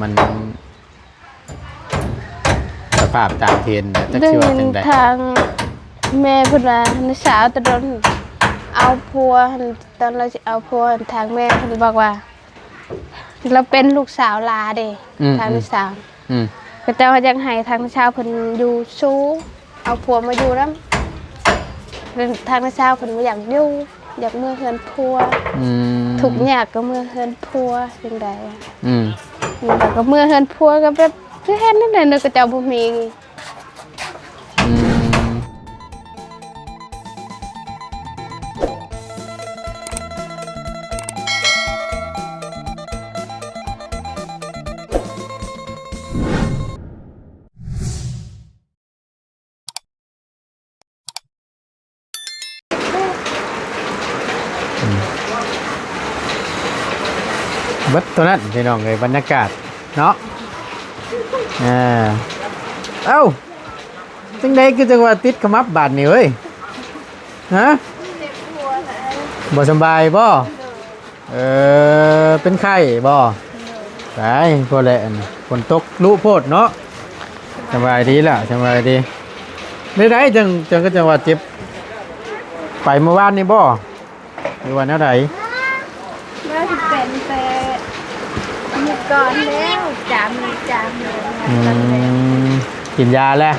ມັນສະພາບຕາມເຫັນນະ ຈັກຊິວ່າຈັ່ງໃດ. ໄດ້ຍິນທາງແມ່ເພິ່ນວ່າ ນ້າສາວຕະດົນເອົາຜົວຫັ້ນ ຕອນລາວຊິເອົາຜົວຫັ້ນ ທາງແມ່ເພິ່ນບອກວ່າ ລາວເປັນລູກສາວຫຼ້າເດ້ ອືມ ທາງນ້າສາວ ອືມ ເຂົາເຈົ້າຢາກໃຫ້ທາງນ້າສາວເພິ່ນຢູ່ຊູ ເອົາຜົວມາຢູ່ນຳ ແລ້ວທາງນ້າສາວເພິ່ນບໍ່ຢາກຢູ່ ຢາກເມືອເຮືອນຜົວ ອືມ ທຸກຍາກກໍເມືອເຮືອນຜົວ ຈັ່ງໃດ ອືມ ແລ້ວກໍເມືອເຮືອນຜົວກໍແບບຄືເຫັນນັ້ນແຫຼະ ເນາະ ເຂົາເຈົ້າບໍ່ມີ ອືມ ອືມ ເບິດເທົ່ານັ້ນພີ່ນ້ອງເອີຍ ບັນຍາກາດເນາະ ເອີ ເອົ້າ ຈັ່ງໃດຄືຈັ່ງວ່າຕິດຂະໝັບບາດນີ້ເວີຍ ຮະ ບໍ່ສະບາຍບໍ່? ເອີ ເປັນໄຂ້ບໍ່? ຕາຍ ພໍແຫຼະ ອັນຝົນຕົກລຸໂພດເນາະ. ສະບາຍດີລະ ສະບາຍດີ. ແນວໃດຈັ່ງ ຈັ່ງ ຄືຈັ່ງວ່າເຈັບ? ໄປມື້ວານນີ້ບໍ່ ຫຼືວ່າແນວໃດ? ວ່າຊິເປັນແຕ່ມື້ກ່ອນແລ້ວ ຈາມນີ້ຈາມນີ້ ອືມ ກິນຢາແລ້ວ?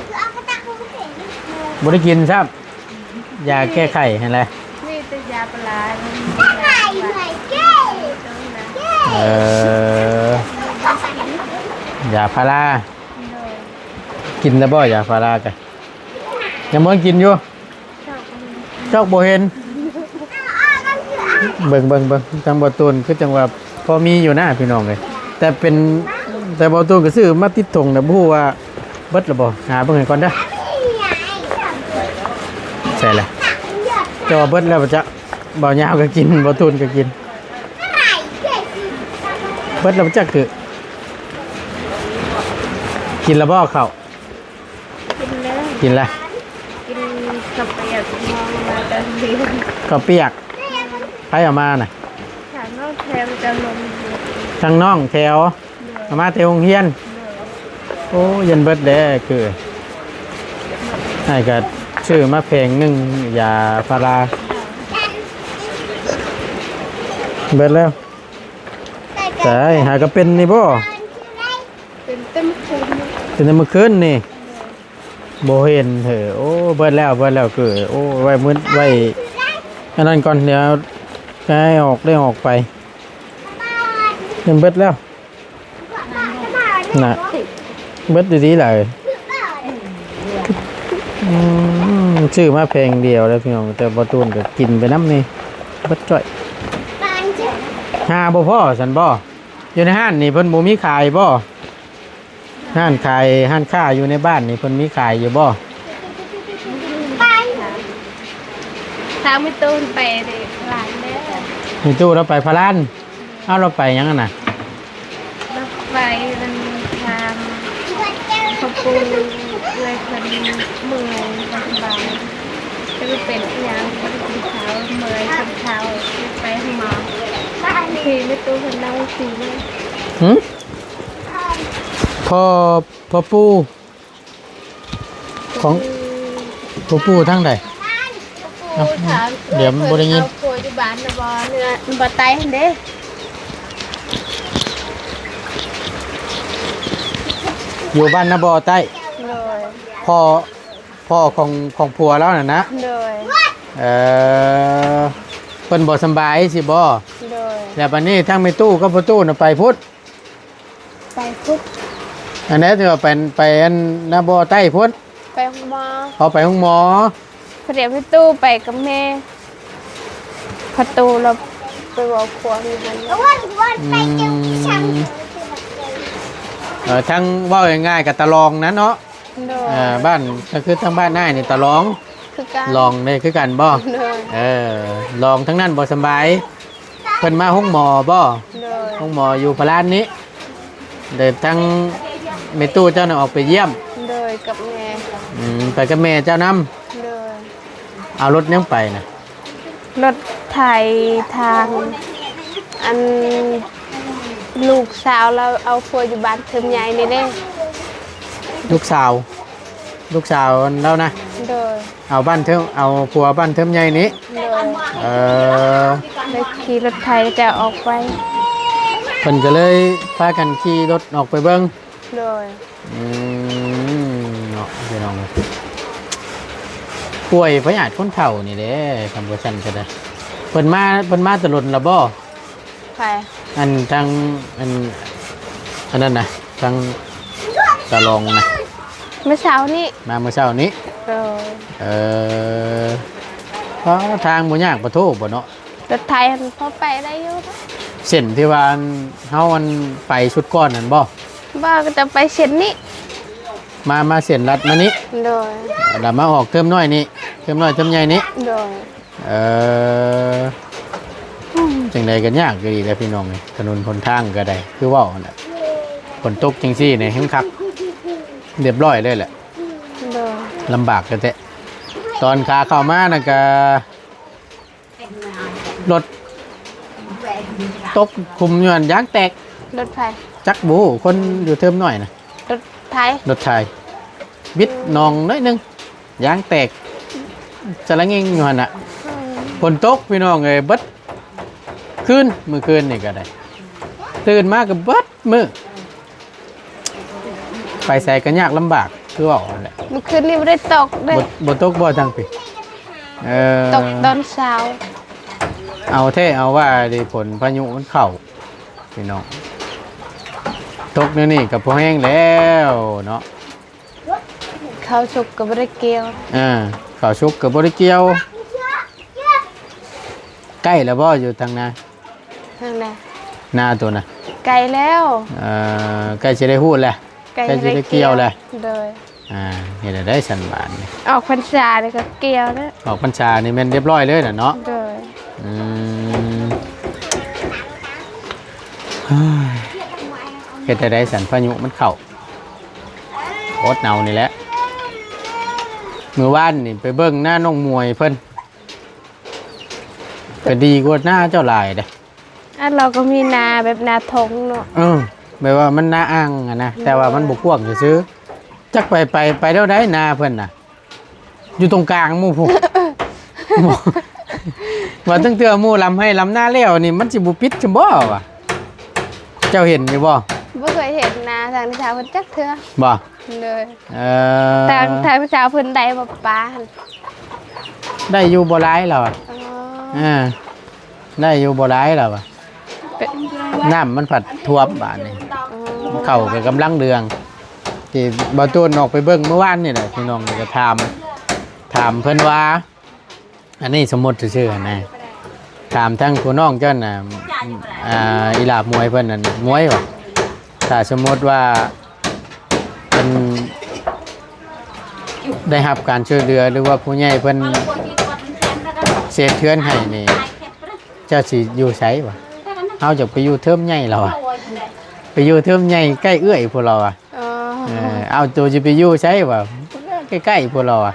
ບໍ່ໄດ້ກິນຊ້ຳ. ຢາແກ້ໄຂ້ຫັ້ນແຫຼະ ມີແຕ່ຢາພາລາ ເອີ ຢາພາລາ ໂດຍ ກິນແລ້ວບໍ່ ຢາພາລາກະ? ຍັງບໍ່ທັນກິນຢູ່ ຊອກບໍ່ເຫັນ ຊອກບໍ່ເຫັນ ເບິ່ງ ເບິ່ງ ເບິ່ງ ທາງບໍ່ຕູນຄືຈັ່ງວ່າ ພໍມີຢູ່ນະພີ່ນ້ອງເອີຍ ແຕ່ເປັນ ແຕ່ບໍ່ຕູນກໍຊື້ມາຕິດຖົງນະ ບໍ່ຮູ້ວ່າເບິດແລ້ວບໍ່ ຫາເບິ່ງໃຫ້ກ່ອນເດີ ໃສ່ລະ ແຕ່ວ່າເບິດແລ້ວບໍ່ຈັກ ບ່າວຍາວກໍກິນ ບ່າວຕູນກໍກິນ ເບິດແລ້ວບໍ່ຈັກຄື ກິນແລ້ວບໍ່ເຂົ້າ? ກິນແລ້ວ ກິນລະ ກິນເຂົ້າປຽກ ມອງມາຕອນເດ ເຂົ້າປຽກ ໃຜເອົາມານະ? ທາງນ້ອງແຖວຈະລົງ ທາງນ້ອງແຖວ ໂດຍ ເອົາມາແຕ່ໂຮງຮຽນ ໂດຍ ໂອ້ ຢ້ານເບິດແດ່ ຄື ອ້າຍກໍຊື້ມາແຜງໜຶ່ງ ຢາພາລາ ເບິດແລ້ວ ຕາຍ ຫາກໍເປັນນີ້ບໍ່? ເປັນແຕ່ມື້ຄືນນີ້ ເປັນແຕ່ມື້ຄືນນີ້ ໂດຍ ບໍ່ເຫັນເຫີ ໂອ້ ເບິດແລ້ວ ເບິດແລ້ວ ຄື ໂອ້ ໄວ້ມື້ ໄວ້ອັນນັ້ນກ່ອນ ດຽວໃຫ້ອອກ ໄດ້ອອກໄປ ເງິນເບິດແລ້ວ ນະ ເບິດດີໆ ຫຼາຍ ອືມ ຊື້ມາແຜງດຽວແລ້ວພີ່ນ້ອງ ແຕ່ບໍ່ຕູນກໍກິນໄປນຳນີ້ ເບິດຈ້ອຍ ຫາບໍ່ພໍຊັ້ນບໍ່? ຢູ່ໃນຮ້ານນີ້ເພິ່ນບໍ່ມີຂາຍບໍ່? ຮ້ານຂາຍ ຮ້ານຄ້າຢູ່ໃນບ້ານນີ້ເພິ່ນມີຂາຍຢູ່ບໍ່? ທາງແມ່ຕູ້ໄປພະລານແດ່ ແມ່ຕູ້ລາວໄປພະລານ ເອົາ ລາວໄປຫຍັງຫັ້ນນະ? ລາວໄປນຳທາງພໍ່ປູ່ ເອື້ອຍເພິ່ນເມື່ອຍ ບໍ່ສະບາຍ ຈະເປັນອີ່ຫຍັງ ບໍ່ໄດ້ກິນເຂົ້າ ເມື່ອຍກິນເຂົ້າ ໄປໂຮງໝໍ ທີ່ແມ່ຕູ້ເພິ່ນເລົ່າຊິມາ ຫື? ພໍ່ ພໍ່ປູ່ ຂອງພໍ່ປູ່ທາງໃດ? ເອົາ ດຽວມັນບໍ່ໄດ້ຍິນ ເອົາຜົວຢູ່ບ້ານນະບໍ່ ເໜືອ ນະບໍ່ໃຕ້ຫັ້ນເດ້ ຢູ່ບ້ານນະບໍ່ໃຕ້ ໂດຍ ພໍ່ ພໍ່ຂອງ ຂອງຜົວລາວນັ້ນນະ ໂດຍ ເອີ ເພິ່ນບໍ່ສຳບາຍຊິບໍ່? ໂດຍ ແລ້ວບັດນີ້ທາງແມ່ຕູ້ກັບພໍ່ຕູ້ນະໄປພຸ້ນ ໄປພຸ້ນ ອັນໃດທີ່ວ່າໄປ ໄປອັນນະບໍ່ໃຕ້ພຸ້ນ ໄປໂຮງໝໍ ເອົາໄປໂຮງໝໍ ພໍດີແມ່ຕູ້ໄປກັບແມ່ ພໍ່ຕູ້ລາວໄປເວົ້າຄວາມຢູ່ຫັ້ນ ອືມ ເອີ ທາງເວົ້າງ່າຍໆກໍຕະລອງນັ້ນເນາະ ໂດຍ ເອີ ບ້ານກໍຄືທາງບ້ານອ້າຍນີ້ຕະລອງ ຄືກັນ ລອງນີ້ຄືກັນບໍ່? ໂດຍ ເອີ ລອງທາງນັ້ນບໍ່ສຳບາຍ ເພິ່ນມາໂຮງໝໍບໍ່? ໂດຍ ໂຮງໝໍຢູ່ພະລານນີ້ ແລ້ວທາງແມ່ຕູ້ເຈົ້ານະອອກໄປຢ້ຽມ ໂດຍ ກັບແມ່ ອືມ ໄປກັບແມ່ເຈົ້ານຳ ໂດຍ ເອົາລົດຫຍັງໄປນະ? ລົດໄຖທາງ ອັນ ລູກສາວລາວເອົາຜົວຢູ່ບ້ານເທີມໃຫຍ່ນີ້ເດ້. ລູກສາວ ລູກສາວລາວນະ? ໂດຍ. ເອົາບ້ານເທີມ ເອົາຜົວບ້ານເທີມໃຫຍ່ນີ້? ໂດຍ. ເອີ ໄດ້ຂີ່ລົດໄຖຈະອອກໄປ ເພິ່ນກໍເລີຍພາກັນຂີ່ລົດອອກໄປເບິ່ງ. ໂດຍ. ອືມ ເນາະ ພີ່ນ້ອງເອີຍ ປ່ວຍພະຍາດຄົນເຖົ້ານີ້ແຫຼະ ຄຳວ່າຊັ້ນກໍໄດ້. ເພິ່ນມາ ເພິ່ນມາແຕ່ດົນລະບໍ່? ໃຜ? ອັນທາງ ອັນ ອັນນັ້ນນະ ທາງຕາລອງນະ ມື້ເຊົ້ານີ້. ມາມື້ເຊົ້ານີ້? ໂດຍ. ເອີ ອໍ ທາງບໍ່ຍາກປະໂທບໍ່ເນາະ. ລົດໄຖຫັ້ນພໍໄປໄດ້ຢູ່. ເສັ້ນທີ່ວ່າອັນ ເຮົາອັນໄປຊຸດກ່ອນຫັ້ນບໍ່? ບໍ່ ກໍຈະໄປເສັ້ນນີ້ ມາ ມາເສັ້ນລັດມານີ້. ໂດຍ. ແລ້ວມາອອກເທີມນ້ອຍນີ້ ເທີມນ້ອຍເທີມໃຫຍ່ນີ້. ໂດຍ. ເອີ ຈັ່ງໃດກໍຍາກຢູ່ດີແຫຼະພີ່ນ້ອງເອີຍ ຖະໜົນຫົນທາງກໍໄດ້ ຄືເວົ້າຫັ້ນແຫຼະ ຝົນຕົກຈັ່ງຊີ້ນີ້ແຮ່ງຄັກ ລຽບຮ້ອຍເລີຍແຫຼະ. ໂດຍ. ລຳບາກແທ້ໆ ຕອນຂາເຂົ້າມານັ້ນກໍ ລົດຕົກຂຸມຍ້ອນຢາງແຕກ. ລົດໃຜ? ຈັກບໍ່ຮູ້ ຄົນຢູ່ເທີມນ້ອຍນະ. ລົດໄຖ? ລົດໄຖ ບິດໜອງໜ້ອຍໜຶ່ງ ຢາງແຕກ ສະລະເຫງ່ງຢູ່ຫັ້ນນະ. ອືມ ຝົນຕົກພີ່ນ້ອງເອີຍ ເບິດຄືນ ມື້ຄືນນີ້ກໍໄດ້ ຕື່ນມາກໍເບິດມື້. ໄປໃສກໍຍາກລຳບາກ ຄືເວົ້າຫັ້ນແຫຼະ. ມື້ຄືນນີ້ບໍ່ໄດ້ຕົກເດ້. ບໍ່ ບໍ່ຕົກບໍ່ທາງພີ້? ເອີ ຕົກຕອນເຊົ້າ. ເອົາແທ້ເອົາວ່າເດ ຝົນພາຍຸມັນເຂົ້າພີ່ນ້ອງ ຕົກແນວນີ້ກໍພໍແຮງແລ້ວເນາະ. ເຂົ້າສຸກກໍບໍ່ໄດ້ກ່ຽວ. ເອີ ເຂົ້າສຸກກໍບໍ່ໄດ້ກ່ຽວ. ໃກ້ແລ້ວບໍ່ ຢູ່ທາງນາ? ທາງໃດ? ນາໂຕນະ. ໃກ້ແລ້ວ. ເອີ ໃກ້ຊິໄດ້ຮູດແລ້ວ ໃກ້ຊິໄດ້ກ່ຽວແລ້ວ. ໂດຍ. ອ່າ ເຮັດແນວໃດຊັ້ນບາດນີ້? ອອກພັນສານີ້ກໍກ່ຽວແລ້ວ. ອອກພັນສານີ້ແມ່ນລຽບຮ້ອຍເລີຍນະເນາະ. ໂດຍ. ອືມ ເຮັດແນວໃດຊັ້ນ ພາຍຸມັນເຂົ້າ ອົດເອົານີ້ແຫຼະ. ມື້ວານນີ້ໄປເບິ່ງນານ້ອງໝວຍເພິ່ນ ກໍດີກວ່ານາເຈົ້າຫຼາຍເດ້. ອັນລາວກໍມີນາແບບນາທົ່ງເນາະ. ເອີ ແບບວ່າມັນນາອ່າງຫັ້ນນະ ແຕ່ວ່າມັນບໍ່ກວ້າງຊື່ໆ. ຈັກໄປ ໄປ ໄປແນວໃດນາເພິ່ນນະ ຢູ່ຕົງກາງໝູ່ພຸ້ນ. ວ່າຕັ້ງເທື່ອໝູ່ລຳໄຮ່ລຳນາແລ້ວນີ້ ມັນຊິບໍ່ປິດຊັ້ນບໍ່ວະ? ເຈົ້າເຫັນຢູ່ບໍ່? ບໍ່ເຄີຍເຫັນນາທາງທີ່ຊາວເພິ່ນຈັກເທື່ອ. ບໍ່? ໂດຍ. ເອີ ທາງ ທາງເຈົ້າເພິ່ນໄດ້ບໍ່ປາຫັ້ນ? ໄດ້ຢູ່ບໍ່ຫຼາຍລາວ. ອໍ ເອີ ໄດ້ຢູ່ບໍ່ຫຼາຍລາວ. ເປັນ ນ້ຳມັນພັດຖ້ວມບາດນີ້. ອໍ ເຂົ້າກໍກຳລັງເດືອງ ທີ່ບ່າວຕູນອອກໄປເບິ່ງມື້ວານນີ້ແຫຼະ ພີ່ນ້ອງກໍຖາມ ຖາມເພິ່ນວ່າ ອັນນີ້ສົມມຸດຊື່ໆຫັ້ນນະ ຖາມທາງຜູ້ນ້ອງເຈົ້ານະ ອ່າ ອີຫຼ້າໝວຍເພິ່ນນັ້ນ ໝວຍວ່າ ຖ້າສົມມຸດວ່າເພິ່ນໄດ້ຮັບການຊ່ວຍເຫຼືອ ຫຼືວ່າຜູ້ໃຫຍ່ເພິ່ນເສດເຮືອນໃຫ້ນີ້ ເຈົ້າຊິຢູ່ໃສວະ? ເຮົາຢາກໄປຢູ່ເທີມໃຫຍ່ລາວວ່າ ໄປຢູ່ເທີມໃຫຍ່ໃກ້ເອື້ອຍພຸ້ນລາວວ່າ. ອໍ ເອີ ເອົາ ໂຕຊິໄປຢູ່ໃສວະ? ໃກ້ໆພຸ້ນລາວວ່າ.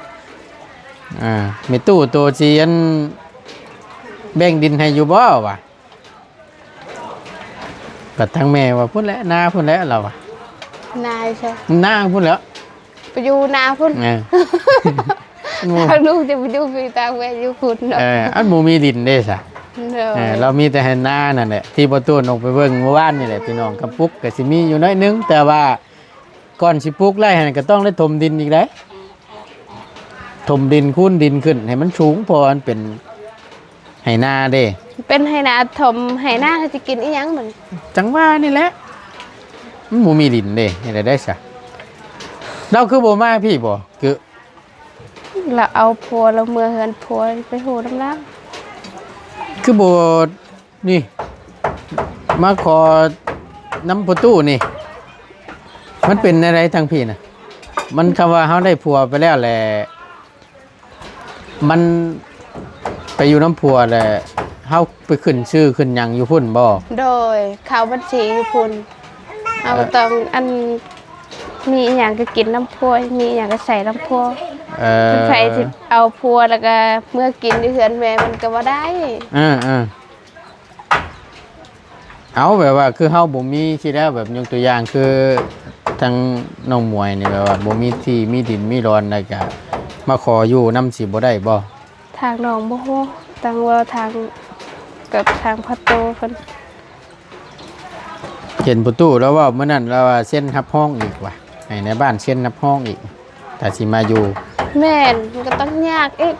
ອ່າ ແມ່ຕູ້ ໂຕຊິອັນແບ່ງດິນໃຫ້ຢູ່ບໍ່ວະ? ກໍທາງແມ່ວ່າ ພຸ້ນແຫຼະ ນາພຸ້ນແຫຼະລາວວ່າ. ນາໃສ? ນາພຸ້ນແຫຼະ ໄປຢູ່ນາພຸ້ນ. ເອີ ທາງລູກຈະໄປຢູ່ພີ້ ທາງແມ່ຢູ່ພຸ້ນເນາະ. ເອີ ອັນບໍ່ມີດິນເດ້ຊະ. ໂດຍ. ເອີ ລາວມີແຕ່ໄຮ່ນານັ້ນແຫຼະ ທີ່ບ່າວຕູນອອກໄປເບິ່ງມື້ວານນີ້ແຫຼະ ພີ່ນ້ອງ. ກະປຸກກະຊິມີຢູ່ໜ້ອຍໜຶ່ງ ແຕ່ວ່າກ່ອນຊິປຸກໄດ້ຫັ້ນ ກະຕ້ອງໄດ້ຖົມດິນອີກເດ້ ຖົມດິນ ຄູນດິນຂຶ້ນໃຫ້ມັນສູງ ເພາະວ່າມັນເປັນໄຮ່ນາເດ້. ເປັນໄຮ່ນາ ຖົມໄຮ່ນາ ເຮົາຊິກິນອີ່ຫຍັງບັດນີ້? ຈັ່ງວ່ານີ້ແຫຼະ ມັນບໍ່ມີດິນເດ້ ເຮັດແນວໃດຊະ? ລາວຄືບໍ່ມາພີ້ບໍ່? ຄື ລາວເອົາຜົວ ລາວເມືອເຮືອນຜົວ ໄປຮູ້ນຳລາວ. ຄືບໍ່ ນີ້ ມາຂໍນຳພໍ່ຕູ້ນີ້ ມັນເປັນແນວໃດທາງພີ້ນະ? ມັນຄຳວ່າເຮົາໄດ້ຜົວໄປແລ້ວແຫຼະ ມັນໄປຢູ່ນຳຜົວແລ້ວ ເຮົາໄປຂຶ້ນຊື່ຂຶ້ນຫຍັງຢູ່ພຸ້ນບໍ່? ໂດຍ ເຂົ້າບັນຊີຢູ່ພຸ້ນ. ເຮົາ ເອີ ຕ້ອງ ອັນ ມີອີ່ຫຍັງກໍກິນນຳຜົວ ມີອີ່ຫຍັງກໍໃສ່ນຳຜົວ. ເອີ ໃຜຊິເອົາຜົວແລ້ວກໍເມືອກິນຢູ່ເຮືອນແມ່ມັນກໍບໍ່ໄດ້. ເອີໆ ເອົາ ແບບວ່າຄືເຮົາບໍ່ມີຊີ້ແລ້ວ ແບບຍົກຕົວຢ່າງຄືທາງນ້ອງໝວຍນີ້ ແບບວ່າບໍ່ມີທີ່ມີດິນມີດອນ ແລ້ວກະມາຂໍຢູ່ນຳ ຊິບໍ່ໄດ້ບໍ່? ທາງນ້ອງບໍ່ຮູ້ ຕ້ອງເວົ້າທາງ ກັບທາງພໍ່ຕູ້ເພິ່ນ. ເຫັນພໍ່ຕູ້ລາວເວົ້າມື້ນັ້ນ ລາວວ່າເຊັນຮັບຮອງອີກວ່າ ໃຫ້ນາຍບ້ານເຊັນຮັບຮອງອີກ ຖ້າຊິມາຢູ່. ແມ່ນ ມັນກໍຕ້ອງຍາກອີກ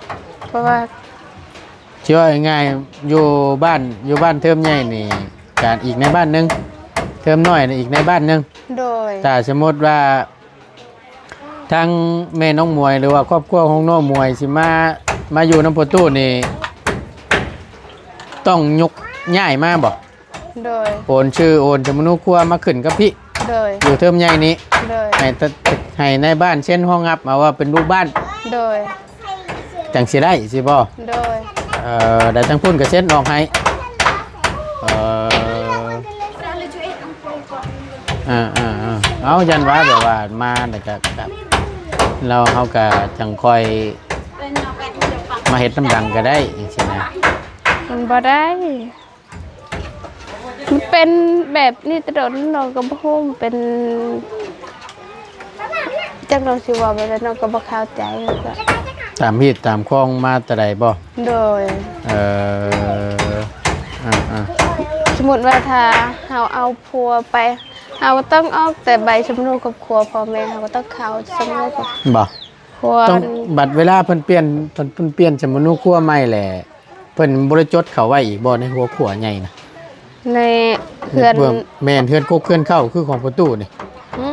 ເພາະວ່າ ຊິເວົ້າງ່າຍໆ ຢູ່ບ້ານ ຢູ່ບ້ານເທີມໃຫຍ່ນີ້ ກະອີກນາຍບ້ານໜຶ່ງ ເທີມນ້ອຍນີ້ອີກນາຍບ້ານໜຶ່ງ. ໂດຍ ຖ້າສົມມຸດວ່າ ທາງແມ່ນ້ອງໝວຍ ຫຼືວ່າຄອບຄົວຂອງນ້ອງໝວຍ ຊິມາ ມາຢູ່ນຳພໍ່ຕູ້ນີ້ ຕ້ອງຍົກຍ້າຍມາບໍ່? ໂດຍ ໂອນຊື່ ໂອນຈຳມະນູຄົວມາຂຶ້ນກັບພີ້. ໂດຍ ຢູ່ເທີມໃຫຍ່ນີ້. ໂດຍ ໃຫ້ຕະ ໃຫ້ນາຍບ້ານເຊັນຮອງຮັບເອົາວ່າເປັນລູກບ້ານ. ໂດຍ ຈັ່ງຊິໄດ້ ຊິບໍ່? ໂດຍ ເອີ ແລ້ວທາງພຸ້ນກໍເຊັນອອກໃຫ້. ເອີ ອ່າໆໆ ເອົາ ຢ້ານວ່າແບບວ່າມາແລ້ວກໍ ແບບ ແລ້ວເຮົາກໍຈັ່ງຄ່ອຍມາເຮັດນຳກັນກໍໄດ້ ຈັ່ງຊີ້ນະ. ມັນບໍ່ໄດ້ ມັນເປັນແບບນີ້ແຕ່ດົນ ນ້ອງກໍບໍ່ຮູ້ ມັນເປັນ ຈັກນ້ອງຊິເວົ້າແບບໃດ ນ້ອງກໍບໍ່ເຂົ້າໃຈ. ຕາມຮີດຕາມຄອງມາແຕ່ໃດບໍ່? ໂດຍ ເອີ ອ່າໆ ສົມມຸດວ່າຖ້າເຮົາເອົາຜົວໄປ ເຮົາກໍຕ້ອງອອກແຕ່ໃບສຳມະນູຄອບຄົວ ພໍ່ແມ່ເຮົາກໍຕ້ອງເຂົ້າສຳມະນູຄອບຄົວ. ບໍ່? ຕ້ອງ ບັດເວລາເພິ່ນປ່ຽນ ເພິ່ນ ເພິ່ນປ່ຽນສຳມະນູຄົວໃໝ່ແຫຼະ ເພິ່ນບໍ່ໄດ້ຈົດເຂົ້າໄວ້ອີກບໍ່ ໃນຫົວຂົວໃຫຍ່ນະ? ໃນເຮືອນ ເຮືອນ ແມ່ນ ເຮືອນກົກເຮືອນເຄົ້າຄືຂອງພໍ່ຕູ້ນີ້. ຫື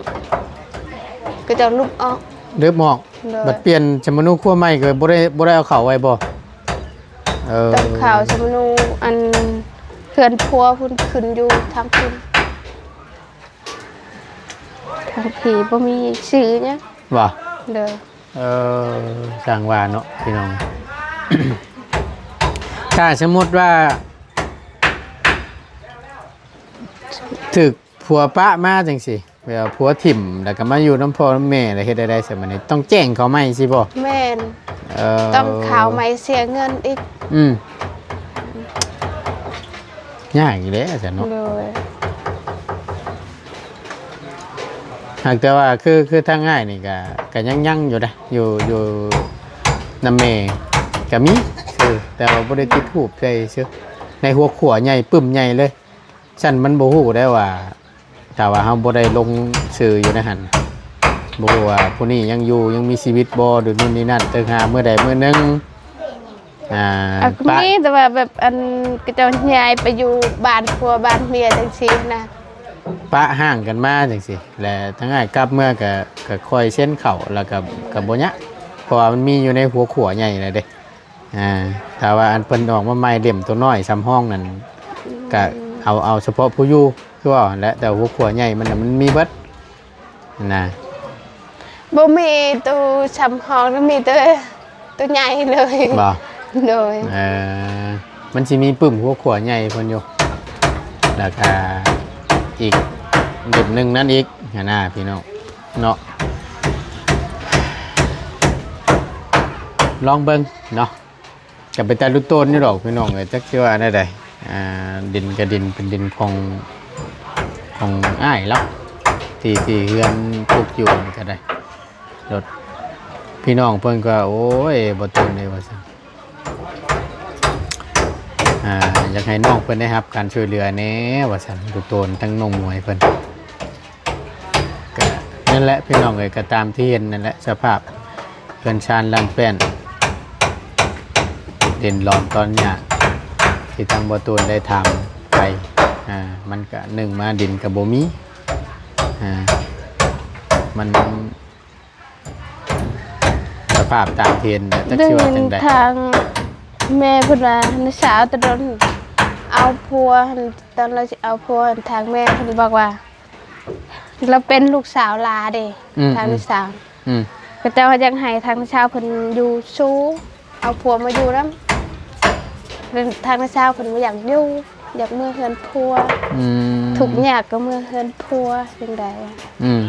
ເຂົາເຈົ້າລຶບອອກ ລຶບອອກ. ໂດຍ ບັດປ່ຽນສຳມະນູຄົວໃໝ່ກໍບໍ່ໄດ້ ບໍ່ໄດ້ເອົາເຂົ້າໄວ້ບໍ່? ເອີ ຕ້ອງເຂົ້າສຳມະນູ ອັນເຮືອນຜົວພຸ້ນ ຂຶ້ນຢູ່ທາງພຸ້ນ ທາງພີ້ບໍ່ມີຊື່ຫຍັງ. ບໍ່? ໂດຍ ເອີ ຊ່າງວ່າເນາະພີ່ນ້ອງ. ຖ້າສົມມຸດວ່າຖືກຜົວປະມາຈັ່ງຊີ້ ແບບວ່າຜົວຖິ້ມ ແລ້ວກໍມາຢູ່ນຳພໍ່ນຳແມ່ ແລ້ວເຮັດແນວໃດຊັ້ນ ບັດນີ້ຕ້ອງແຈ້ງເຂົາໃໝ່ຊີ້ບໍ່? ແມ່ນ ເອີ ຕ້ອງເຂົ້າໃໝ່ ເສຍເງິນອີກ. ອືມ ຍາກອີກແລ້ວຊັ້ນເນາະ. ໂດຍ ຫາກແຕ່ວ່າຄື ຄືທາງອ້າຍນີ້ກະ ກະຍັງ ຍັງຢູ່ເດ້ ຢູ່ ຢູ່ນຳແມ່ກະມີຊື່ ແຕ່ວ່າບໍ່ໄດ້ຕິດຮູບໃສ່ຊື່ ໃນຫົວຂົວໃຫຍ່ປຶ້ມໃຫຍ່ເລີຍ. ຊັ້ນມັນບໍ່ຮູ້ໄດ້ວ່າ ຖ້າວ່າເຮົາບໍ່ໄດ້ລົງຊື່ຢູ່ໃນຫັ້ນ ບໍ່ຮູ້ວ່າຜູ້ນີ້ຍັງຢູ່ ຍັງມີຊີວິດບໍ່ ຫຼື ໂນ່ນນີ້ນັ້ນ ເຖິງຫາມື້ໃດມື້ໜຶ່ງ ອ່າ ອາ ກໍມີ ປະ ແຕ່ວ່າແບບ ອັນ ເຂົາເຈົ້າຍ້າຍໄປຢູ່ບ້ານຜົວບ້ານເມຍຈັ່ງຊີ້ນະ ປະຮ້າງກັນມາຈັ່ງຊີ້ ແລະ ທາງອ້າຍກັບເມືອກໍ ກໍຄ່ອຍເຊັນເຂົ້າ ແລ້ວກໍ ກໍບໍ່ຍາກ ເພາະວ່າມັນມີຢູ່ໃນຫົວຂົວໃຫຍ່ແລ້ວເດ້. ອ່າ ຖ້າວ່າອັນເພິ່ນອອກມາໃໝ່ເຫຼັ້ມໂຕນ້ອຍສ່ຳຮອງນັ້ນ ອືມ ກະເອົາ ເອົາສະເພາະຜູ້ຢູ່ ຄືວ່າຫັ້ນແຫຼະ ແຕ່ຫົວຂົວໃຫຍ່ມັນນະ ມັນມີເບິດນະ. ບໍ່ມີໂຕສ່ຳຮອງ ມີແຕ່ໂຕໃຫຍ່ເລີຍ. ບໍ່? ໂດຍ ເອີ ມັນຊິມີປຶ້ມຫົວຂົວໃຫຍ່ເພິ່ນຢູ່ ແລ້ວກະອີກເຫຼັ້ມໜຶ່ງນັ້ນອີກຫັ້ນນະ ພີ່ນ້ອງເນາະ. ລອງເບິ່ງເນາະ. ກໍເປັນຕາລຸໂຕນຢູ່ດອກພີ່ນ້ອງເອີຍ ຈັກຊິວ່າແນວໃດ. ອ່າ ດິນກໍດິນ ເປັນດິນຂອງ ຂອງອ້າຍລາວ ທີ່ ທີ່ເຮືອນປຸກຢູ່ນີ້ກໍໄດ້. ລົດ ພີ່ນ້ອງເພິ່ນກໍ ໂອ້ຍ ບໍ່ໂຕນເດ້ ວ່າຊັ້ນ. ອ່າ ຢາກໃຫ້ນ້ອງເພິ່ນໄດ້ຮັບການຊ່ວຍເຫຼືອແດ່ ວ່າຊັ້ນ ລຸໂຕນ ທັງນ້ອງໝວຍເພິ່ນ. ກະນັ້ນແຫຼະພີ່ນ້ອງເອີຍ ກະຕາມທີ່ເຫັນນັ້ນແຫຼະ ສະພາບເຮືອນຊານຫຼັງແປ້ນ ດິນຫຼອມຕອນຫຍ້າ ທີ່ທາງບໍ່ຕູນໄດ້ຖາມໄປ. ອ່າ ມັນກະໜຶ່ງມາດິນກະບໍ່ມີ ອ່າ ມັນ ສະພາບຕາມທີ່ເຫັນນະ ຈັກຊິວ່າຈັ່ງໃດ. ທາງແມ່ເພິ່ນວ່າ ນ້າສາວຕະດົນເອົາຜົວ ຕອນລາວຊິເອົາຜົວ ທາງແມ່ເພິ່ນບອກວ່າ ລາວເປັນລູກສາວຫຼ້າເດ້ ອືມ ທາງນ້າສາວ ອືມ ເຂົາເຈົ້າຢາກໃຫ້ທາງນ້າສາວເພິ່ນຢູ່ຊູ ເອົາຜົວມາຢູ່ນຳ ແລະ ທາງນ້າສາວເພິ່ນບໍ່ຢາກຢູ່ ຢາກເມືອເຮືອນຜົວ ອືມ ທຸກຍາກກໍເມືອເຮືອນຜົວຈັ່ງໃດ ອືມ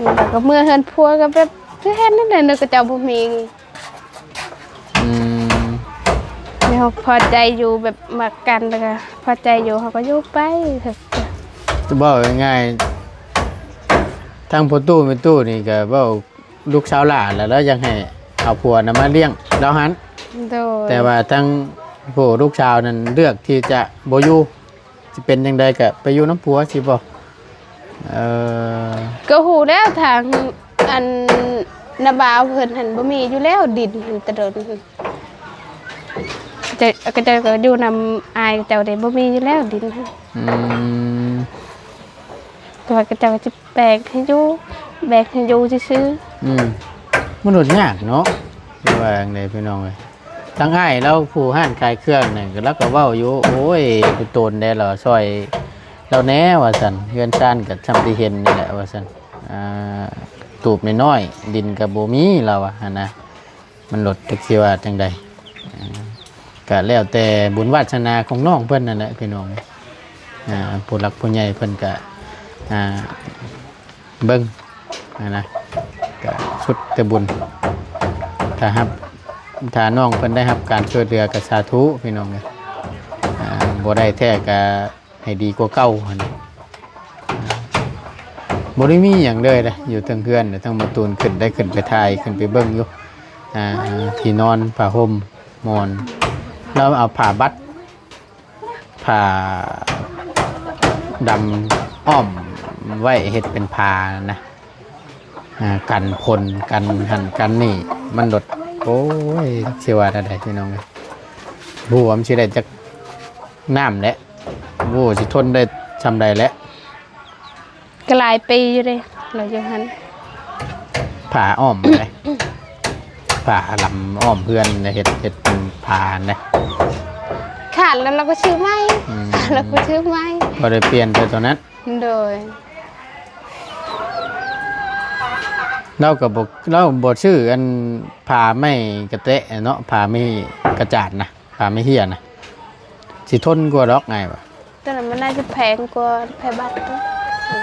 ແລ້ວກໍເມືອເຮືອນຜົວກໍແບບຄືເຫັນນັ້ນແຫຼະ ເຂົາເຈົ້າບໍ່ມີ ອືມ ແລ້ວພໍໃຈຢູ່ ແບບມັກກັນ ແລ້ວກໍພໍໃຈຢູ່ ເຮົາກໍຢູ່ໄປ ແບບ ເວົ້າງ່າຍໆ ທາງພໍ່ຕູ້ແມ່ຕູ້ນີ້ກໍເວົ້າລູກສາວຫຼ້າແລ້ວ ລາວຢາກໃຫ້ເອົາຜົວນະມາລ້ຽງລາວຫັ້ນ ໂດຍ ແຕ່ວ່າທາງຜູ້ລູກສາວນັ້ນເລືອກທີ່ຈະບໍ່ຢູ່ ຊິເປັນຈັ່ງໃດກໍໄປຢູ່ນຳຜົວຊິບໍ່? ເອີ ກໍຮູ້ແລ້ວ ທາງອັນນ້າບ່າວເພິ່ນຫັ້ນບໍ່ມີຢູ່ແລ້ວດິນຫັ້ນ ແຕ່ດົນຫັ້ນ ເຂົາເຈົ້າ ເຂົາເຈົ້າກໍຢູ່ນຳອ້າຍເຂົາເຈົ້າເດ້ ບໍ່ມີຢູ່ແລ້ວດິນຫັ້ນ ອືມ ແຕ່ວ່າເຂົາເຈົ້າກໍຊິແບ່ງໃຫ້ຢູ່ ແບ່ງໃຫ້ຢູ່ຊື່ໆ ອືມ ມັນໂດດຍາກເນາະ ຄືວ່າຈັ່ງໃດພີ່ນ້ອງເອີຍ. ທາງອ້າຍລາວຜູ້ຮ້ານຂາຍເຄື່ອງນັ້ນ ລາວກໍເວົ້າຢູ່ ໂອ້ຍ ໂດນແດ່ລາວ ຊ່ອຍລາວແດ່ວ່າຊັ້ນ ເຮືອນຊານກໍຊ່ຳທີ່ເຫັນນີ້ແຫຼະວ່າຊັ້ນ ອ່າ ຕູບນ້ອຍໆ ດິນກໍບໍ່ມີລາວວ່າຫັ້ນນະ ມັນໂດດ ຈັກຊິວ່າຈັ່ງໃດ ອ່າ ກໍແລ້ວແຕ່ບຸນວາດສະໜາຂອງນ້ອງເພິ່ນນັ້ນແຫຼະພີ່ນ້ອງ ອ່າ ຜູ້ຫຼັກຜູ້ໃຫຍ່ເພິ່ນກໍ ອ່າ ເບິ່ງຫັ້ນນະ ກະສຸດແຕ່ບຸນ ຖ້າຮັບ ຖ້ານ້ອງເພິ່ນໄດ້ຮັບການຊ່ວຍເຫຼືອກະສາທຸພີ່ນ້ອງເອີຍ ອ່າ ບໍ່ໄດ້ແທ້ກະໃຫ້ດີກວ່າເກົ່າຫັ້ນນະ ອ່າ ບໍ່ໄດ້ມີຫຍັງເລີຍເດ້ ຢູ່ເທິງເຮືອນ ທັງໝົດຕູນຂຶ້ນໄດ້ຂຶ້ນໄປຖ່າຍ ຂຶ້ນໄປເບິ່ງຢູ່ ອ່າ ທີ່ນອນ ຜ້າຫົ່ມ ໝອນ ລາວເອົາຜ້າບັດ ຜ້າດຳອ້ອມໄວ້ເຮັດເປັນຜ້ານະ ອ່າ ກັນຝົນ ກັນຫັ້ນກັນນີ້ ມັນໂດດ ໂອ້ຍ ຊິວ່າແນວໃດພີ່ນ້ອງເອີຍ ບໍ່ຮູ້ວ່າມັນຊິໄດ້ຈັກນ້ຳແຫຼະ ບໍ່ຮູ້ຊິທົນໄດ້ຊ່ຳໃດແຫຼະ. ກໍຫຼາຍປີຢູ່ເດ້ ລາວຢູ່ຫັ້ນ ຜ້າອ້ອມເດ້ ຜ້າລຳອ້ອມເຮືອນເຮັດ ເຮັດເປັນຜ້າຫັ້ນເດ້ ຂາດແລ້ວລາວກໍຊື້ໃໝ່ ອືມ ຂາດແລ້ວກໍຊື້ໃໝ່ ບໍ່ໄດ້ປ່ຽນແຕ່ຕົວນັ້ນ ໂດຍ ລາວກໍບໍ່ ລາວບໍ່ຊື້ອັນຜ້າໄມ້ກະແຕະເນາະ ຜ້າໄມ້ກະຈາດນະ ຜ້າໄມ້ເຫ້ຍນະ ຊິທົນກວ່າດອກ ອ້າຍວ່າ. ຕົວນັ້ນມັນໜ້າຈະແພງກວ່າຜ້າບັດເນາະ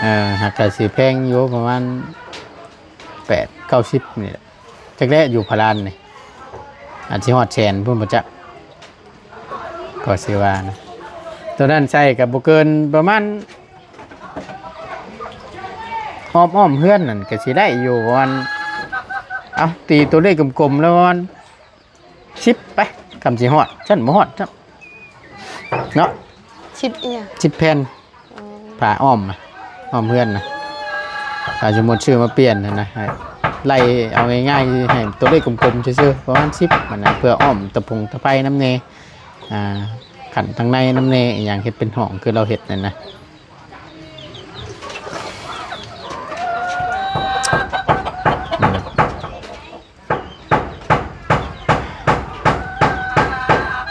ເອີ ຫາກກະຊິແພງຢູ່ ປະມານແປດເກົ້າສິບນີ້ແຫຼະ ຈັກແລະຢູ່ພະລານນີ້ ອາດຊິຮອດແສນພຸ້ນບໍ່ຈັກ ກໍຊິວ່ານະ ຕົວນັ້ນໃສ່ກໍບໍ່ເກີນປະມານ ອ້ອມໆເຮືອນນັ້ນກໍຊິໄດ້ຢູ່ປະມານ ເອົ້າ ຕີຕົວເລກກົມໆແລ້ວປະມານ ສິບໄປ ຄຳຊິຮອດ ຊັ້ນບໍ່ຮອດຊ້ຳເນາະ ສິບອີ່ຫຍັງ ສິບແຜ່ນ ອໍ ຜ້າອ້ອມນະ ອ້ອມເຮືອນນະ ຖ້າສົມມຸດຊື້ມາປ່ຽນຫັ້ນນະ ໃຫ້ໄລ່ເອົາງ່າຍໆ ໃຫ້ຕົວເລກກົມໆຊື່ໆ ປະມານສິບຫັ້ນນະ ເພື່ອອ້ອມຕະພົງຕະໄພນຳແດ່ ອ່າ ຂັ້ນທາງໃນນຳແດ່ ອີ່ຫຍັງ ເຮັດເປັນຫ້ອງຄືລາວເຮັດນັ້ນນະ.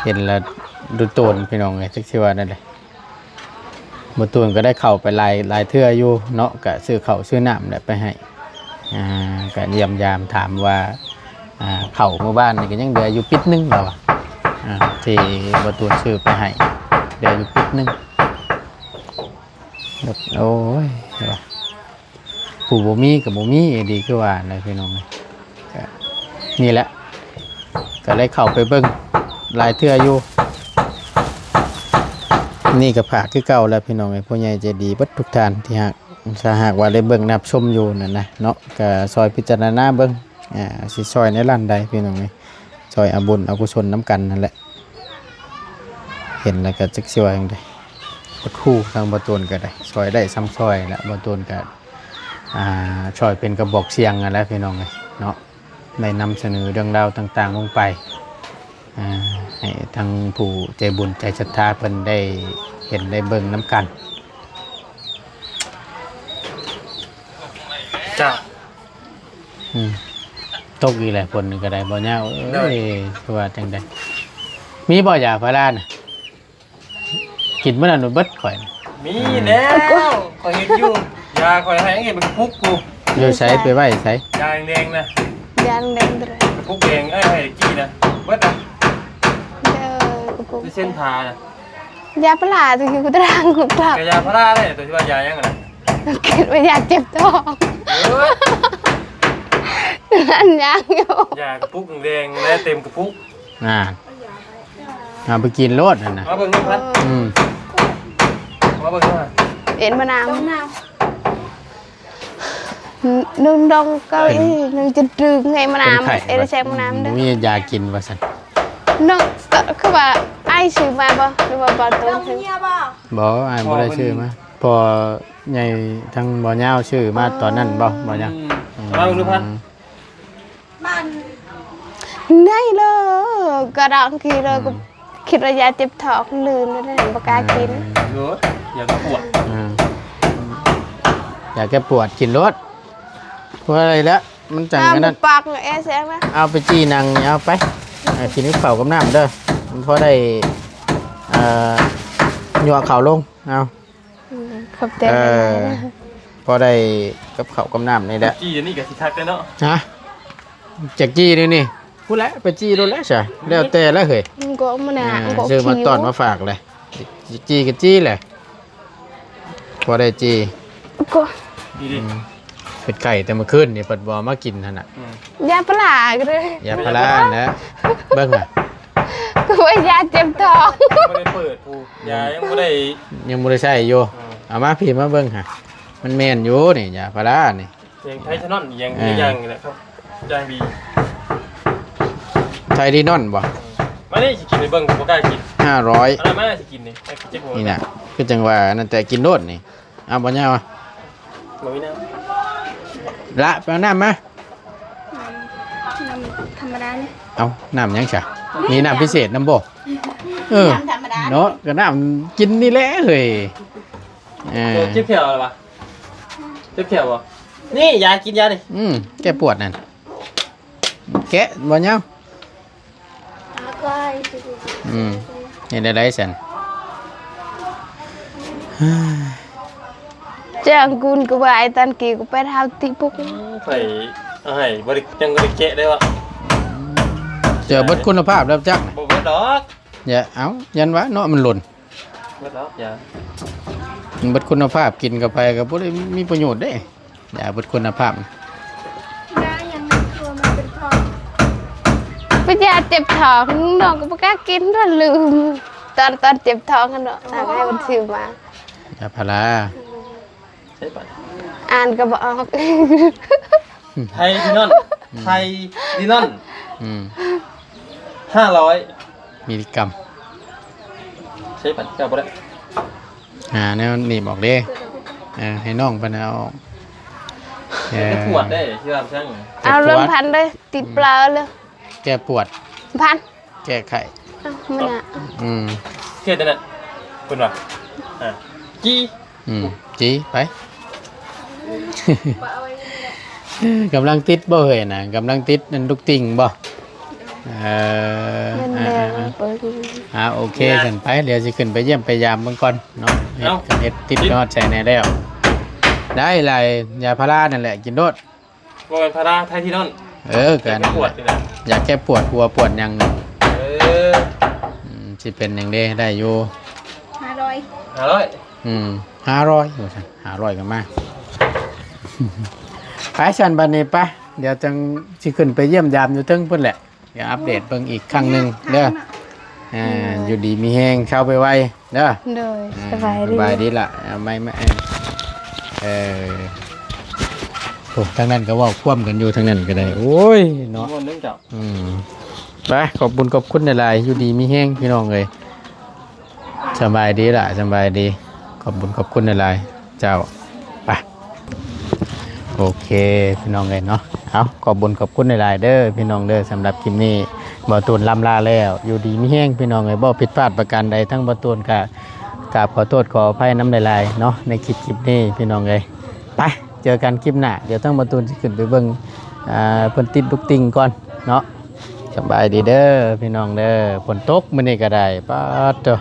ເຫັນແລ້ວດູໂຕນພີ່ນ້ອງເອີຍ ຈັກຊິວ່າແນວໃດ ບໍ່ຕູນກໍໄດ້ເຂົ້າໄປຫຼາຍ ຫຼາຍເທື່ອຢູ່ເນາະ ກະຊື້ເຂົ້າຊື້ນ້ຳແຫຼະໄປໃຫ້ ອ່າ ກະຢ້ຽມຢາມຖາມວ່າ ອ່າ ເຂົ້າມື້ວານນີ້ກໍຍັງເຫຼືອຢູ່ປິດໜຶ່ງລາວວ່າ ອ່າ ທີ່ບໍ່ຕູນຊື້ໄປໃຫ້ ເຫຼືອຢູ່ປິດໜຶ່ງ ໂອ້ຍ ວ່າ ຜູ້ບໍ່ມີກໍບໍ່ມີອີ່ຫຼີ ຄືວ່າແຫຼະພີ່ນ້ອງ ກະນີ້ແຫຼະ ກໍໄດ້ເຂົ້າໄປເບິ່ງຫຼາຍເທື່ອຢູ່ ນີ້ກໍຝາກຄືເກົ່າແຫຼະພີ່ນ້ອງເອີຍ ຜູ້ໃຫຍ່ໃຈດີເບິດທຸກທ່ານທີ່ຫາກ ຖ້າຫາກວ່າໄດ້ເບິ່ງຮັບຊົມຢູ່ນັ້ນນະເນາະ ກໍຊ່ອຍພິຈາລະນາເບິ່ງ ອ່າ ຊິຊ່ອຍໃນດ້ານໃດພີ່ນ້ອງເອີຍ ຊ່ອຍເອົາບຸນເອົາກຸສົນນຳກັນນັ້ນແຫຼະ ເຫັນແລ້ວກໍຈັກຊິວ່າຈັ່ງໃດ ບໍ່ຮູ້ ທາງບໍ່ຕູນກໍໄດ້ ຊ່ອຍໄດ້ຊ່ຳຊ່ອຍແຫຼະ ບໍ່ຕູນກໍ ອ່າ ຊ່ອຍເປັນກະບອກສຽງຫັ້ນແຫຼະພີ່ນ້ອງເອີຍເນາະ ໄດ້ນຳສະເໜີເລື່ອງລາວຕ່າງໆລົງໄປ ອ່າ ໃຫ້ທາງຜູ້ໃຈບຸນໃຈສັດທາເພິ່ນໄດ້ເຫັນໄດ້ເບິ່ງນຳກັນ ເຈົ້າ. ອືມ ຕົກອີກແລ້ວ ຝົນນີ້ກໍໄດ້ ບໍ່ຍາວເອີຍ ຄືວ່າຈັ່ງໃດ ມີບໍ່ຢາພາລານະ? ກິນມື້ນັ້ນເບິດຂ້ອຍ ມີແລ້ວ ຂ້ອຍເຮັດຢູ່ ຢາຂ້ອຍໃຫ້ເຮັດເປັນກະປຸກພຸ້ນ ຢູ່ໃສ ໄປໄວ້ໃສ? ຢາແດງໆນະ ຢາແດງ ກະປຸກແດງ ເອີຍ ໃຫ້ກີ້ນະ ເບິດນະ ເອີ ກະປຸກ ເສັ້ນຜ່ານະ ຢາພາລາ ຕົວທີ່ກູຕະລາງ ກະຢາພາລາເດ້ ຕົວທີ່ວ່າຢາຫຍັງຫັ້ນນະ ຄິດວ່າຢາເຈັບທ້ອງ ເອີ ອັນຍັງຢູ່ ຢາກະປຸກແດງ ແລະເຕັມກະປຸກ ອ່າ ເອົາໄປກິນໂລດຫັ້ນນະ ມາເບິ່ງນຳກັນ ອືມ ມາເບິ່ງນຳກັນ ເອັນມະນາວ ໜຶ່ງດອງເກົ້າອີ ໜຶ່ງຈະດຶງໃຫ້ມະນາວ ເປັນໄຂ້ ເອັນແຊງມະນາວເດີ ບໍ່ມີຢາກິນວ່າຊັ້ນ. ໜຶ່ງ ກໍຄືວ່າອ້າຍຊື້ມາບໍ່ ຫຼືວ່າບ່າວໂຕຊື້? ບໍ່ ອ້າຍບໍ່ໄດ້ຊື້ມາ ພໍ່ໃຫຍ່ທາງບ່າວຍາວຊື້ມາຕອນນັ້ນບໍ່ ບ່າວຍາວ? ອືມ ອືມ ເອົາມາເບິ່ງດູພັນ ໄດ້ເລີຍ ກະດອງກີເລີຍ ອືມ ກໍຄິດວ່າຢາເຈັບທ້ອງ ລືມແລ້ວ ບໍ່ກ້າກິນ. ເອີ ໂອ້ຍ ຢາແກ້ປວດ ອືມ ຢາແກ້ປວດກິນໂລດ ບໍ່ໄດ້ແລ້ວ ມັນຈັ່ງອັນນັ້ນ ປາກແອແສງນະ ເອົາໄປຈີ່ນັ່ງນີ້ ເອົາໄປ ເອົາກິນກັບເຂົ້າກັບນ້ຳເດີ ມັນພໍໄດ້ ເອີ ຍົວະເຂົ້າລົງ ເອົາ ອືມ ຂອບໃຈຫຼາຍໆ ເອີ ພໍໄດ້ກັບເຂົ້າກັບນ້ຳນີ້ແຫຼະ ຈີ່ອັນນີ້ກໍຊິຄັກແລ້ວເນາະ ຮະ ຈັກຈີ່ນີ້ນີ້ ພຸ້ນແຫຼະ ໄປຈີ່ໂລດແຫຼະຊະ ແລ້ວແຕ່ລະເຮີ້ຍ ມັນກໍມັນນະ ເອີ ມັນກໍຊື້ມາຕ້ອນມາຝາກແຫຼະ ຈີ່ກໍຈີ່ແຫຼະ ພໍໄດ້ຈີ່ ກໍ ດີໆ ອືມ ເປັນໄຂ້ແຕ່ມື້ຄືນນີ້ ເພິ່ນບໍ່ເອົາມາກິນຫັ້ນນະ ອືມ ຢາພາລາກໍໄດ້ ຢາພາລາຫັ້ນແຫຼະ ເບິ່ງຫະ ຄືວ່າຢາເຈັບທ້ອງ ບໍ່ໄດ້ເປີດ ຜູ້ຢາຍັງບໍ່ໄດ້ ຍັງບໍ່ໄດ້ໃຊ້ຢູ່ ອືມ ເອົາມາພີ້ມາເບິ່ງຫະ ມັນແມ່ນຢູ່ນີ້ ຢາພາລານີ້ ເພງໄທທະນອນອີ່ຫຍັງ ເອີ ອີ່ຫຍັງນີ້ແຫຼະ ເຂົາຈ່າຍດີ ໄທທີນອນບໍ່? ມານີ້ຊິກິນໃຫ້ເບິ່ງ ບໍ່ກ້າກິນ ຫ້າຮ້ອຍ ອັນນັ້ນມາຊິກິນນີ້ ກິນຈັກຫົວ ນີ້ນະ ຄືຈັ່ງວ່າອັນນັ້ນ ແຕ່ກິນໂລດນີ້ ເອົາບໍ່ຍາວ ບໍ່ມີນ້ຳ ລະ ໄປເອົານ້ຳມາ ນ້ຳ ນ້ຳທຳມະດານີ້ ເອົາ ນ້ຳຫຍັງຊະ? ມີນ້ຳພິເສດນຳບໍ່? ເອີ ນ້ຳທຳມະດາເນາະ ກໍນ້ຳກິນນີ້ແຫຼະເຮີ້ຍ ເອີ ເຈັບແຂ້ວແລ້ວວະ? ເຈັບແຂ້ວບໍ່? ນີ້ຢາ ກິນຢານີ້ ອືມ ແກ້ປວດນັ້ນ ແກະບໍ່ຍາວ ອືມ ເຮັດແນວໃດຊັ້ນ? ຈ້າງກຸນກໍວ່າໄອ້ຕັນກີ້ກໍໄປເທົ່າຕິປຸກ ໄປເອົາໃຫ້ ບໍ່ໄດ້ ຈັ່ງບໍ່ໄດ້ແກະໄດ້ວະ ເຈີເບິດຄຸນນະພາບແລ້ວຈັກ ບໍ່ເບິດດອກ ຢ່າ ເອົາ ຢ້ານວ່າເນາະ ມັນຫຼົ່ນ ເບິດແລ້ວ ຢາ ມັນເບິດຄຸນນະພາບ ກິນເຂົ້າໄປກໍບໍ່ໄດ້ມີປະໂຫຍດເດ້ ຢາເບິດຄຸນນະພາບ ຢາຫຍັງໃນຕົວມັນເປັນທ້ອງ ເປັນຢາເຈັບທ້ອງ ນ້ອງກໍບໍ່ກ້າກິນ ດອນລືມ ຕອນ ຕອນເຈັບທ້ອງຫັ້ນເນາະ ທາງອ້າຍເພິ່ນຊື້ມາ ຢາພາລາ ໃຊ້ປານ ອ່ານກໍບໍ່ອອກ ໄທດີນອນ ອືມ ໄທດີນອນ ອືມ ຫ້າຮ້ອຍ ມິລລິກຣາມ ໃຊ້ປານ ເຈົ້າບໍ່ໄດ້ ຫາແນວໜີບອອກເດ້ ເອີ ໃຫ້ນ້ອງເພິ່ນເອົາອອກ ເອີ ປວດເດ້ ທີ່ວ່າຊັ້ນ ເອົາເລື່ອງພັນເດ້ ຕິດປະເລີຍ ແກ້ປວດ ພັນ ແກ້ໄຂ້ ເອົ້າ ມັນນະ ອືມ ເຮັດອັນນັ້ນ ເພິ່ນວ່າ ອ່າ ຈີ່ ອືມ ຈີ່ໄປ ກຳລັງຕິດບໍ່ເຮີ້ຍນະ ກຳລັງຕິດອັນລູກຕິ່ງບໍ່? ເອີ ແມ່ນແລ້ວ ອ່າ ໂອເຄ ຊັ້ນໄປ ດຽວຊິຂຶ້ນໄປຢ້ຽມໄປຢາມເບິ່ງກ່ອນເນາະ ເຮັດ ເຮັດຕິດຮອດໃສແດ່ແລ້ວ ໄດ້ຫຼາຍ ຢາພາລານັ້ນແຫຼະ ກິນໂລດ ບໍ່ແມ່ນພາລາ ໄທທີນອນ ເອີ ກໍຢາແກ້ປວດນີ້ນະ ຢາແກ້ປວດຫົວປວດຫຍັງ ເອີ ອືມ ຊິເປັນຫຍັງເດ້ ໄດ້ຢູ່ ຫ້າຮ້ອຍ ຫ້າຮ້ອຍ ອືມ ຫ້າຮ້ອຍ ວ່າຊັ້ນ ຫ້າຮ້ອຍກໍມາ ໄປຊັ້ນບັດນີ້ ໄປ ດຽວຈັ່ງຊິຂຶ້ນໄປຢ້ຽມຢາມຢູ່ເທິງພຸ້ນແຫຼະ ດຽວອັບເດດເບິ່ງອີກຄັ້ງໜຶ່ງເດີ ເອີ ຢູ່ດີມີແຮງ ເຊົາໄວໆ ເດີ ໂດຍ ອ່າ ສະບາຍດີ ສະບາຍດີລະ ເອົາໄມ້ມາ ເອີ ເອີ ໂອ້ ທາງນັ້ນກໍເວົ້າຄວາມກັນຢູ່ ທາງນັ້ນກໍໄດ້ ໂອ້ຍ ເນາະ ມ່ວນເດີເຈົ້າ ອືມ ໄປ ຂອບບຸນຂອບຄຸນຫຼາຍໆ ຢູ່ດີມີແຮງ ພີ່ນ້ອງເອີຍ ສະບາຍດີລະ ສະບາຍດີ ຂອບບຸນຂອບຄຸນຫຼາຍໆ ເຈົ້າ ໄປ ໂອເຄ ພີ່ນ້ອງເອີຍເນາະ ເອົາ ຂອບບຸນຂອບຄຸນຫຼາຍໆເດີ ພີ່ນ້ອງເດີ ສຳລັບຄລິບນີ້ ບ່າວຕູນລ່ຳລາແລ້ວ ຢູ່ດີມີແຮງ ພີ່ນ້ອງເອີຍ ບໍ່ຜິດພາດປະການໃດ ທັງບ່າວຕູນກະກາບຂໍໂທດຂໍອະໄພນຳຫຼາຍໆເນາະ ໃນຄລິບ ຄລິບນີ້ ພີ່ນ້ອງເອີຍ ໄປ ເຈີກັນຄລິບໜ້າ ດຽວທັງບ່າວຕູນຊິຂຶ້ນໄປເບິ່ງ ອ່າ ເພິ່ນຕິດລູກຕິ່ງກ່ອນເນາະ ສະບາຍດີເດີ ພີ່ນ້ອງເດີ ຝົນຕົກມື້ນີ້ກໍໄດ້ ປາດໂທ້